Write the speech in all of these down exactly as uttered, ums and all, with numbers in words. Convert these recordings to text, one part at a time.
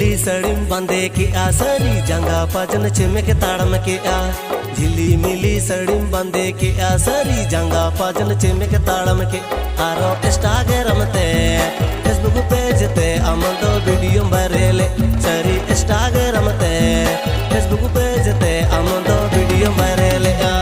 ᱡᱷᱤᱞᱤ ᱥᱟᱹᱲᱤᱢ ᱵᱟᱸᱫᱮ ᱠᱮᱜᱼᱟ, ᱥᱟᱹᱨᱤ ᱡᱟᱸᱜᱟ ᱯᱟᱡᱚᱱ ᱪᱮᱢᱮᱠ ᱛᱟᱲᱟᱢ ᱠᱮᱜᱼᱟ᱾ ᱡᱷᱤᱞᱤ ᱢᱤᱞᱤ ᱥᱟᱹᱲᱤᱢ ᱵᱟᱸᱫᱮ ᱠᱮᱜᱼᱟ, ᱥᱟᱹᱨᱤ ᱡᱟᱸᱜᱟ ᱯᱟᱡᱚᱱ ᱪᱮᱢᱮᱠ ᱛᱟᱲᱟᱢ ᱠᱮᱜᱼᱟ᱾ ᱟᱨᱚ Instagram ᱛᱮ, Facebook page ᱛᱮ ᱟᱢ ᱫᱚ video ᱵᱟᱭᱨᱮᱞᱮ᱾ ᱥᱟᱹᱨᱤ Instagram ᱛᱮ, Facebook page ᱛᱮ ᱟᱢ ᱫᱚ video ᱵᱟᱭᱨᱮᱞᱮᱜᱼᱟ᱾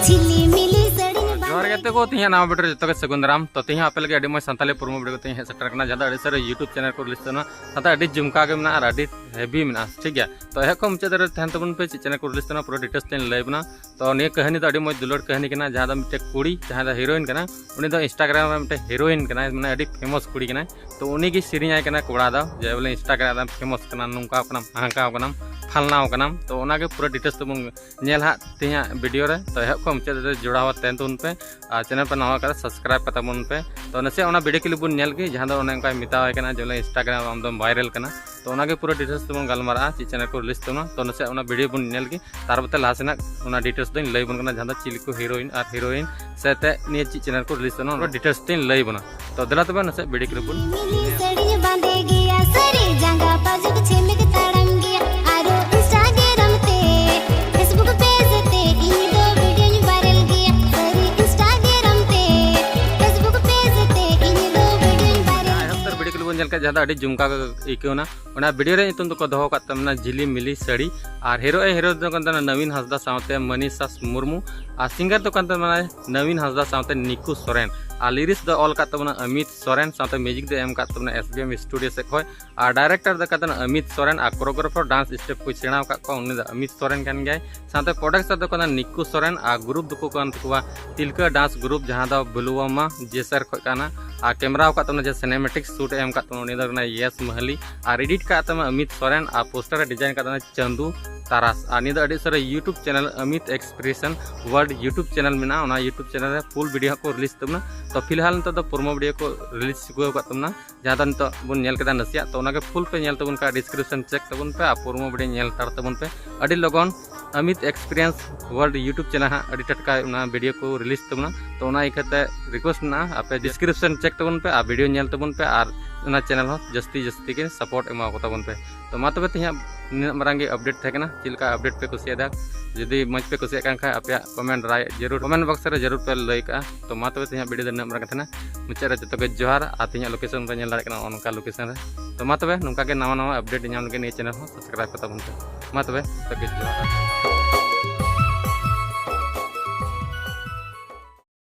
ᱡᱷᱤᱞᱤ ᱢᱤᱞᱤ ᱥᱟᱹᱲᱤᱢ ᱡᱚᱦᱟᱨ ᱜᱟᱛᱮ ᱠᱚ, ᱛᱮᱦᱮᱧᱟᱜ ᱱᱟᱣᱟ video ᱨᱮ ᱡᱚᱛᱚ ᱜᱮ ᱥᱟᱹᱜᱩᱱ ᱫᱟᱨᱟᱢ᱾ ᱛᱚ ᱛᱮᱦᱮᱧ ᱦᱚᱸ ᱟᱯᱮ ᱞᱟᱹᱜᱤᱫ ᱟᱹᱰᱤ ᱢᱚᱡᱽ ᱥᱟᱱᱛᱟᱞᱤ promo video ᱠᱟᱛᱮ ᱤᱧ ᱦᱮᱡ ᱥᱮᱴᱮᱨ ᱟᱠᱟᱱᱟ, ᱡᱟᱦᱟᱸ ᱫᱚ ᱟᱹᱰᱤ ᱥᱟᱹᱨᱤ YouTube channel ᱠᱚ release ᱛᱟᱦᱮᱱᱟ᱾ ᱥᱟᱶᱛᱮ ᱟᱹᱰᱤ ᱡᱷᱩᱢᱠᱟ ᱜᱮ ᱢᱮᱱᱟᱜᱼᱟ ᱟᱨ ᱟᱹᱰᱤ heavy ᱢᱮᱱᱟᱜᱼᱟ, ᱴᱷᱤᱠ ᱜᱮᱭᱟ᱾ ᱛᱚ ᱮᱦᱚᱵ ᱠᱷᱚᱱ ᱢᱩᱪᱟᱹᱫ ᱫᱷᱟᱹᱨᱤᱡ ᱛᱟᱦᱮᱱ ᱛᱟᱵᱚᱱ ᱯᱮ, ᱪᱮᱫ channel ᱠᱚ release ᱛᱟᱦᱮᱱᱟ ᱯᱩᱨᱟᱹ details ᱛᱮᱧ ᱞᱟᱹᱭ ᱟᱵᱚᱱᱟ᱾ ᱛᱚ ᱱᱤᱭᱟᱹ ᱠᱟᱹᱦᱱᱤ ᱫᱚ ᱟᱹᱰᱤ ᱢᱚᱡᱽ ᱫᱩᱞᱟᱹᱲ ᱠᱟᱹᱦᱱᱤ ᱠᱟᱱᱟ, ᱡᱟᱦᱟᱸ ᱫᱚ ᱢᱤᱫᱴᱮᱡ ᱠᱩᱲᱤ, ᱡᱟᱦᱟᱸᱭ ᱫᱚ heroine ᱠᱟᱱᱟ, ᱩᱱᱤ ᱫᱚ Instagram ᱨᱮ ᱢᱤᱫᱴᱮᱡ heroine ᱠᱟᱱᱟᱭ, ᱢᱟᱱᱮ ᱟᱹᱰᱤ famous ᱠᱩᱲᱤ ᱠᱟᱱᱟᱭ᱾ ᱛᱚ ᱩᱱᱤ ᱜᱮ ᱥᱮᱨᱮᱧᱟᱭ ᱠᱟᱱᱟ ᱠᱚᱲᱟ ᱫᱚ, ᱡᱮ ᱵᱚᱞᱮ Instagram ᱨᱮ famous ᱠᱟᱱᱟ, ᱱᱚᱝᱠᱟ ᱠᱟᱱᱟᱢ, ᱦᱟᱝᱠᱟ ᱠᱟᱱᱟᱢ, ᱯᱷᱟᱞᱱᱟ ᱠᱟᱱᱟᱢ᱾ ᱛᱚ ᱚᱱᱟ ᱜᱮ ᱯᱩᱨᱟᱹ details ᱛᱮᱵᱚᱱ ᱧᱮᱞ ᱦᱟᱸᱜ ᱛᱮᱦᱮᱧᱟᱜ video ᱨᱮ᱾ ᱛᱚ ᱮᱦᱚᱵ ᱠᱷᱚᱱ ᱢᱩᱪᱟᱹᱫ ᱫᱷᱟᱹᱨᱤᱡ ᱡᱚᱲᱟᱣ ᱛᱟᱦᱮᱱ ᱛᱟᱵᱚᱱ ᱯᱮ, ᱟᱨ channel ᱯᱮ ᱱᱟᱣᱟ ᱠᱟᱱᱟ subscribe ᱠᱟᱛᱟ ᱵᱚᱱ ᱯᱮ᱾ ᱛᱚ ᱱᱟᱥᱮᱭᱟᱜ ᱚᱱᱟ video clip ᱵᱚᱱ ᱧᱮᱞ ᱜᱮ, ᱡᱟᱦᱟᱸ ᱫᱚ ᱚᱱᱮ ᱚᱱᱠᱟᱭ ᱢᱮᱛᱟᱣᱟᱭ ᱠᱟᱱᱟ ᱡᱮ ᱵᱚᱞᱮ Instagram ᱟᱢ ᱫᱚᱢ viral ᱠᱟᱱᱟ᱾ ᱛᱚ ᱚᱱᱟ ᱜᱮ ᱯᱩᱨᱟᱹ details ᱛᱮᱵᱚᱱ ᱜᱟᱞᱢᱟᱨᱟᱜᱼᱟ, ᱪᱮᱫ channel ᱠᱚ release ᱛᱟᱵᱚᱱᱟ᱾ ᱛᱚ ᱱᱟᱥᱮᱭᱟᱜ ᱚᱱᱟ video ᱵᱚᱱ ᱧᱮᱞ ᱜᱮ, ᱛᱟᱨᱯᱚᱨ ᱛᱮ ᱞᱟᱦᱟ ᱥᱮᱱᱟᱜ ᱚᱱᱟ details ᱫᱚᱧ ᱞᱟᱹᱭ ᱟᱵᱚᱱ ᱠᱟᱱᱟ, ᱡᱟᱦᱟᱸ ᱫᱚ ᱪᱤᱞᱤ ᱠᱚ heroine ᱟᱨ heroine ᱥᱮ ᱛᱮ ᱱᱤᱭᱟᱹ ᱪᱮᱫ channel ᱠᱚ release ᱛᱟᱵᱚᱱᱟ, ᱚᱱᱟ details ᱛᱮᱧ ᱞᱟᱹᱭ ᱟᱵᱚᱱᱟ᱾ ᱛᱚ ᱫᱮᱞᱟ ᱛᱚᱵᱮ ᱱᱟᱥᱮ video clip ᱵᱚᱱ ᱢᱤᱞᱤ ᱧᱮᱞᱟ᱾ ᱥᱟᱹᱲᱤᱧ ᱵᱟᱸᱫᱮ ᱜᱮᱭᱟ, ᱥᱟᱹᱨᱤ ᱡᱟᱸᱜᱟ ᱯᱟᱡᱚᱠ ᱪᱷᱤᱢᱤᱠ ᱛᱟᱲᱟᱢ ᱜᱮᱭᱟ, ᱟᱨᱚ Instagram ᱛᱮ, Facebook page ᱛᱮ ᱤᱧ ᱫᱚ videoᱧ viral ᱜᱮᱭᱟ, ᱥᱟᱹᱨᱤ Instagram ᱛᱮ, Facebook page ᱛᱮ ᱤᱧ ᱫᱚ videoᱧ viral ᱜᱮᱭᱟ᱾ ᱮᱦᱚᱵ ᱩᱛᱟᱹᱨ video clip ᱵᱚᱱ ᱧᱮᱞ ᱠᱮᱫ, ᱡᱟᱦᱟᱸ ᱫᱚ ᱟᱹᱰᱤ ᱡᱷᱩᱢᱠᱟ ᱜᱮ ᱟᱹᱭᱠᱟᱹᱣ ᱮᱱᱟ᱾ ᱚᱱᱟ video ᱨᱮ ᱧᱩᱛᱩᱢ ᱫᱚᱠᱚ ᱫᱚᱦᱚ ᱠᱟᱫ ᱛᱟᱵᱚᱱᱟ ᱡᱷᱤᱞᱤ ᱢᱤᱞᱤ ᱥᱟᱹᱲᱤ, ᱟᱨ hero ᱮ hero ᱫᱚ ᱠᱟᱱ ᱛᱟᱵᱚᱱᱟ ᱱᱚᱵᱤᱱ ᱦᱟᱸᱥᱫᱟ ᱥᱟᱶᱛᱮ ᱢᱟᱹᱱᱤᱥᱟ ᱢᱩᱨᱢᱩ, ᱟᱨ singer ᱫᱚ ᱠᱟᱱ ᱛᱟᱵᱚᱱᱟ ᱱᱚᱵᱤᱱ ᱦᱟᱸᱥᱫᱟ ᱥᱟᱶᱛᱮ ᱱᱤᱠᱩ ᱥᱚᱨᱮᱱ, ᱟᱨ lyrics ᱫᱚ ᱚᱞ ᱠᱟᱫ ᱛᱟᱵᱚᱱᱟ ᱚᱢᱤᱛ ᱥᱚᱨᱮᱱ, ᱥᱟᱶᱛᱮ music ᱫᱚ ᱮᱢ ᱠᱟᱫ ᱛᱟᱵᱚᱱᱟ S B M studio ᱥᱮᱫ ᱠᱷᱚᱱ, ᱟᱨ director ᱫᱚ ᱠᱟᱱ ᱛᱟᱵᱚᱱᱟ ᱚᱢᱤᱛ ᱥᱚᱨᱮᱱ, ᱟᱨ choreographer dance step ᱠᱚ ᱥᱮᱬᱟ ᱟᱠᱟᱫ ᱠᱚᱣᱟ ᱩᱱᱤ ᱫᱚ ᱚᱢᱤᱛ ᱥᱚᱨᱮᱱ ᱠᱟᱱ ᱜᱮᱭᱟᱭ᱾ ᱥᱟᱶᱛᱮ producer ᱫᱚ ᱠᱟᱱᱟ ᱱᱤᱠᱩ ᱥᱚᱨᱮᱱ, ᱟᱨ group ᱫᱚᱠᱚ ᱠᱟᱱ ᱛᱟᱠᱚᱣᱟ ᱛᱤᱞᱠᱟᱹ dance group, ᱡᱟᱦᱟᱸ ᱫᱚ ᱵᱷᱩᱞᱩᱣᱟᱢᱟ ᱡᱮᱥᱟᱨ ᱠᱷᱚᱱ ᱠᱟᱱᱟ, ᱟᱨ camera ᱟᱠᱟᱫ ᱛᱟᱵᱚᱱᱟ ᱡᱮ cinematic shoot ᱮ ᱮᱢ ᱟᱠᱟᱫ ᱛᱟᱵᱚᱱᱟ ᱩᱱᱤ ᱫᱚ ᱠᱟᱱᱟ ᱭᱮᱥ ᱢᱟᱦᱟᱞᱤ, ᱟᱨ edit ᱠᱟᱜ ᱛᱟᱵᱚᱱᱟ ᱚᱢᱤᱛ ᱥᱚᱨᱮᱱ, ᱟᱨ poster ᱮ design ᱠᱟᱜ ᱛᱟᱵᱚᱱᱟ ᱪᱟᱸᱫᱩ ᱛᱟᱨᱟᱥ᱾ ᱟᱨ ᱱᱤᱭᱟᱹ ᱫᱚ ᱟᱹᱰᱤ ᱩᱥᱟᱹᱨᱟ YouTube channel ᱚᱢᱤᱛ Expression World YouTube channel ᱢᱮᱱᱟᱜᱼᱟ, ᱚᱱᱟ YouTube channel ᱨᱮ full video ᱦᱟᱸᱜ ᱠᱚ release ᱛᱟᱵᱚᱱᱟ᱾ ᱛᱚ ᱯᱷᱤᱞᱦᱟᱞ ᱱᱤᱛᱚᱜ ᱫᱚ promo video ᱠᱚ release ᱪᱩᱠᱟᱹᱣ ᱟᱠᱟᱫ ᱛᱟᱵᱚᱱᱟ, ᱡᱟᱦᱟᱸ ᱫᱚ ᱱᱤᱛᱚᱜ ᱵᱚᱱ ᱧᱮᱞ ᱠᱮᱫᱟ ᱱᱟᱥᱮᱭᱟᱜ᱾ ᱛᱚ ᱚᱱᱟᱜᱮ full ᱯᱮ ᱧᱮᱞ ᱛᱟᱵᱚᱱ ᱠᱷᱟᱱ description check ᱛᱟᱵᱚᱱ ᱯᱮ ᱟᱨ promo video ᱧᱮᱞ ᱦᱟᱛᱟᱲ ᱛᱟᱵᱚᱱ ᱯᱮ᱾ ᱟᱹᱰᱤ ᱞᱚᱜᱚᱱ ᱚᱢᱤᱛ Expression World YouTube channel ᱦᱟᱸᱜ ᱟᱹᱰᱤ ᱴᱟᱴᱠᱟ ᱚᱱᱟ video ᱠᱚ release ᱛᱟᱵᱚᱱᱟ᱾ ᱛᱚ ᱚᱱᱟ ᱤᱭᱠᱷᱟᱹᱛᱮ request ᱢᱮᱱᱟᱜᱼᱟ, ᱟᱯᱮ description check ᱛᱟᱵᱚᱱ ᱯᱮ ᱟᱨ video ᱧᱮᱞ ᱛᱟᱵᱚᱱ ᱯᱮ ᱟᱨ ᱚᱱᱟ channel ᱦᱚᱸ ᱡᱟᱹᱥᱛᱤ ᱡᱟᱹᱥᱛᱤ ᱜᱮ support ᱮᱢᱟ ᱠᱚ ᱛᱟᱵᱚᱱ ᱯᱮ᱾ ᱛᱚ ᱢᱟ ᱛᱚᱵᱮ ᱛᱮᱦᱮᱧᱟᱜ ᱱᱤᱱᱟᱹᱜ ᱢᱟᱨᱟᱝ ᱜᱮ update ᱛᱟᱦᱮᱸ ᱠᱟᱱᱟ᱾ ᱪᱮᱫ ᱞᱮᱠᱟ update ᱯᱮ ᱠᱩᱥᱤᱭᱟᱫᱟ? ᱡᱩᱫᱤ ᱢᱚᱡᱽ ᱯᱮ ᱠᱩᱥᱤᱭᱟᱜ ᱠᱟᱱ ᱠᱷᱟᱱ ᱟᱯᱮᱭᱟᱜ comment ᱨᱟᱭ ᱡᱟᱹᱨᱩᱲ comment box ᱨᱮ ᱡᱟᱹᱨᱩᱲ ᱯᱮ ᱞᱟᱹᱭ ᱠᱟᱜᱼᱟ᱾ ᱛᱚ ᱢᱟ ᱛᱚᱵᱮ ᱛᱮᱦᱮᱧᱟᱜ video ᱫᱚ ᱱᱤᱱᱟᱹᱜ ᱢᱟᱨᱟᱝ ᱜᱮ ᱛᱟᱦᱮᱱᱟ᱾ ᱢᱩᱪᱟᱹᱫ ᱨᱮ ᱡᱚᱛᱚ ᱜᱮ ᱡᱚᱦᱟᱨ ᱟᱨ ᱛᱮᱦᱮᱧᱟᱜ location ᱯᱮ ᱧᱮᱞ ᱫᱟᱲᱮᱭᱟᱜ ᱠᱟᱱᱟ ᱱᱚᱜᱼᱚ ᱱᱚᱝᱠᱟ location ᱨᱮ᱾ ᱛᱚ ᱢᱟ ᱛᱚᱵᱮ ᱱᱚᱝᱠᱟ ᱜᱮ ᱱᱟᱣᱟ ᱱᱟᱣᱟ update ᱧᱟᱢ ᱞᱟᱹᱜᱤᱫ ᱱᱤᱭᱟᱹ channel ᱦᱚᱸ subscribe ᱠᱟᱛᱟ ᱵᱚᱱ ᱯᱮ᱾ ᱢᱟ ᱛᱚᱵᱮ ᱡᱚᱛᱚ ᱜᱮ ᱡᱚᱦᱟᱨ᱾